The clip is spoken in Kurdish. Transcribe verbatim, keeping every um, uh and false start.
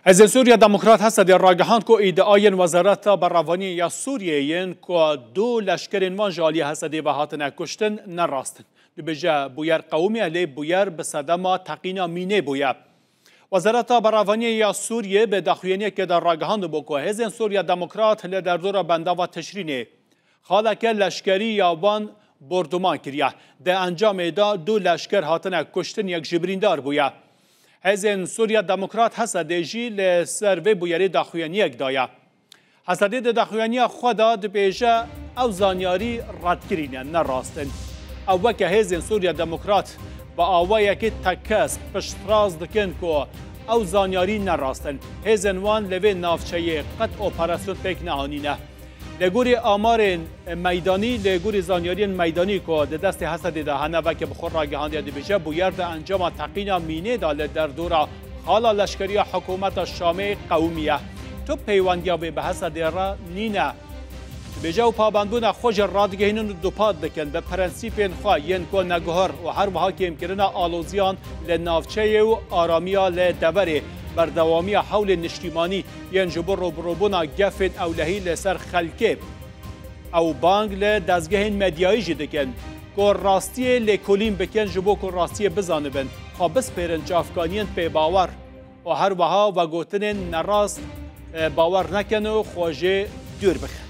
Hêzên Sûriya Demokrat Hesedê ragihand ku îdiayên Wezareta Berevaniyê ya Sûriyê yên ku du leşkerên wan ji aliyê Hesedê ve hatine kuştin ne rast in. Dibêje bûyer qewimiye lê bûyer bi sedema teqîna mînê bûye. Wezareta Berevaniyê ya Sûriyê bi daxuyaniyekê de ragihandibû ku Hêzên Sûriya Demokrat li derdora bendava Tişrînê xaleke leşkerî ya wan borduman kiriye. Di encamê de du leşker hatine kuştin, yek jî birîndar bûye. Hêzên Sûriya Demokrat Hesedê jî li ser vê bûyerê daxuyaniyek daye. Hesedê di daxuyaniya xwe de dibêje ew zanyarî redkirî ne, ne rast in. Ew weke Hêzên Sûriya Demokrat bi awayekî tekez piştrast dikin ku ew zanyarî ne rast in. Hêzên wan li vê navçeyê qet operasyon pêk neanîne. Li gorî amarên meydanî, li gorî zanyariyên meydanî ku di destê Hesedê de hene, veke bi xwe ragihandiye, dibêje bûyer di encama teqîna mînê de li derdora xala leşkeriya hikûmeta Şamê qewimiye. Tu peywendiya wê bi Hesedê re nîne. Dibêje ew pabendbûna xwe jî radigihînin û dupat dikin bi prensîpên xwe yên ku neguhir û her wiha kêmkirina aloziyan li navçeyê û aramiya li deverê, berdewamiya hewlên niştîmanî yên ji bo rûbirûbûna gefên ewlehî li ser xelkê. Ew bang li dezgehên medyayî jî dikin ku rastiyê lêkolîn bikin ji bo ku rastiyê bizanibin, xwe bispêrin çavkaniyên pêbawer û her wiha vegotinên nerast, e, bawer nekin û xwe jê dûr bixin.